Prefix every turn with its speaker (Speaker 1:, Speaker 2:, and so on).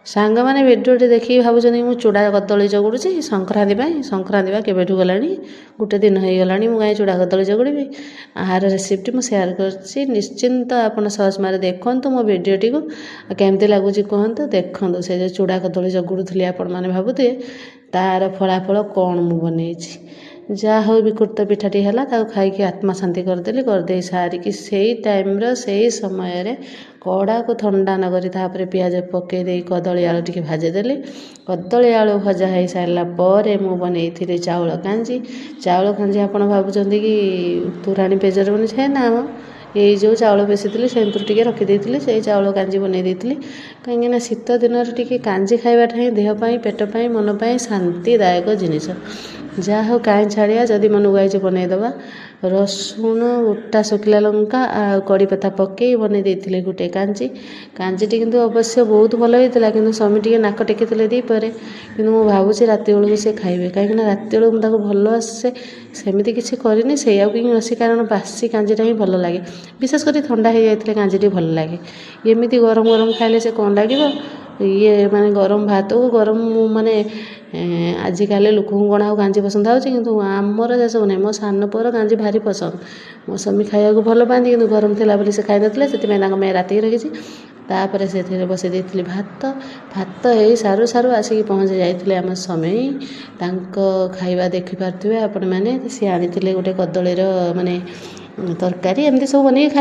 Speaker 1: ସାଙ୍ଗମାନେ ଭିଡ଼ିଓଟି ଦେଖିକି ଭାବୁଛନ୍ତି ମୁଁ ଚୁଡ଼ା କଦଳୀ ଚକୁଡ଼ୁଛି ସଂକ୍ରାନ୍ତି ପାଇଁ। ସଂକ୍ରାନ୍ତି ବା କେବେଠୁ ଗଲାଣି, ଗୋଟେ ଦିନ ହେଇଗଲାଣି, ମୁଁ କାହିଁ ଚୁଡ଼ା କଦଳୀ ଚକୁଡ଼ିବି? ଆହାର ରେସିପିଟି ମୁଁ ସେୟାର କରିଛି। ନିଶ୍ଚିନ୍ତ ଆପଣ ସର୍ଚ୍ଚ ମାରି ଦେଖନ୍ତୁ ମୋ ଭିଡ଼ିଓଟିକୁ, କେମିତି ଲାଗୁଛି କୁହନ୍ତୁ। ଦେଖନ୍ତୁ ସେ ଯେଉଁ ଚୁଡ଼ା କଦଳୀ ଚକୁଡ଼ୁଥିଲି ଆପଣମାନେ ଭାବୁଥିବେ ତା'ର ଫଳାଫଳ କ'ଣ ମୁଁ ବନେଇଛି। ଯାହା ହଉ ବିକୃତ ପିଠାଟି ହେଲା, ତାକୁ ଖାଇକି ଆତ୍ମା ଶାନ୍ତି କରିଦେଲି। କରିଦେଇ ସାରିକି ସେଇ ଟାଇମ୍ର ସେଇ ସମୟରେ କଡ଼ାକୁ ଥଣ୍ଡା ନକରି ତାପରେ ପିଆଜ ପକାଇ ଦେଇ କଦଳୀ ଆଳୁ ଟିକେ ଭାଜିଦେଲି। କଦଳୀ ଆଳୁ ଭଜା ହେଇସାରିଲା ପରେ ମୁଁ ବନେଇଥିଲି ଚାଉଳ କାଞ୍ଜି। ଚାଉଳ କାଞ୍ଜି ଆପଣ ଭାବୁଛନ୍ତି କି ତୋରାଣୀ ପେଜରେ ବନେଇଛି? ହେ ନା ମ, ଏଇ ଯେଉଁ ଚାଉଳ ପେଶିଥିଲି ସେଇଥିରୁ ଟିକେ ରଖିଦେଇଥିଲି, ସେଇ ଚାଉଳ କାଞ୍ଜି ବନେଇ ଦେଇଥିଲି। କାହିଁକିନା ଶୀତ ଦିନରେ ଟିକେ କାଞ୍ଜି ଖାଇବାଟା ହିଁ ଦେହ ପାଇଁ, ପେଟ ପାଇଁ, ମନ ପାଇଁ ଶାନ୍ତିଦାୟକ ଜିନିଷ। ଯାହା ହଉ କାହିଁ ଛାଡ଼ିବା, ଯଦି ମନକୁ ଆଇଛି ବନେଇଦେବା। ରସୁଣ, ଗୋଟା ଶୁଖିଲା ଲଙ୍କା ଆଉ କଡ଼ିପତା ପକାଇ ବନେଇ ଦେଇଥିଲି ଗୋଟେ କାଞ୍ଜି। କାଞ୍ଜିଟି କିନ୍ତୁ ଅବଶ୍ୟ ବହୁତ ଭଲ ହେଇଥିଲା, କିନ୍ତୁ ସ୍ୱାମୀ ଟିକେ ନାକ ଟେକିଥିଲେ ଦ୍ୱିପହରେ। କିନ୍ତୁ ମୁଁ ଭାବୁଛି ରାତି ବେଳକୁ ସେ ଖାଇବେ, କାହିଁକିନା ରାତି ବେଳକୁ ମୁଁ ତାକୁ ଭଲ ସେ ସେମିତି କିଛି କରିନି, ସେଇଆକୁ ହିଁ ଅଛି। କାରଣ ବାସି କାଞ୍ଜିଟା ହିଁ ଭଲ ଲାଗେ, ବିଶେଷ କରି ଥଣ୍ଡା ହେଇଯାଇଥିଲେ କାଞ୍ଜିଟି ଭଲ ଲାଗେ। ଏମିତି ଗରମ ଗରମ ଖାଇଲେ ସେ କ'ଣ ଲାଗିବ? ଇଏ ମାନେ ଗରମ ଭାତକୁ ଗରମ, ମାନେ ଆଜିକାଲି ଲୋକଙ୍କୁ କ'ଣ ଆଉ କାଞ୍ଜି ପସନ୍ଦ ଆଉଛି? କିନ୍ତୁ ଆମର ସେସବୁ ନାହିଁ। ମୋ ସାନ ପୁଅର କାଞ୍ଜି ଭାରି ପସନ୍ଦ। ମୋ ସ୍ୱାମୀ ଖାଇବାକୁ ଭଲ ପାଆନ୍ତି, କିନ୍ତୁ ଗରମ ଥିଲା ବୋଲି ସେ ଖାଇନଥିଲେ, ସେଥିପାଇଁ ତାଙ୍କ ପାଇଁ ରାତିକି ରଖିଛି। ତାପରେ ସେଥିରେ ବସେଇ ଦେଇଥିଲି ଭାତ। ଭାତ ହେଇ ସାରୁ ସାରୁ ଆସିକି ପହଞ୍ଚି ଯାଇଥିଲେ ଆମ ସ୍ୱାମୀ। ତାଙ୍କ ଖାଇବା ଦେଖିପାରୁଥିବେ ଆପଣମାନେ। ସିଏ ଆଣିଥିଲେ ଗୋଟେ କଦଳୀର ମାନେ ତରକାରୀ, ଏମିତି ସବୁ ବନେଇକି ଖାଇ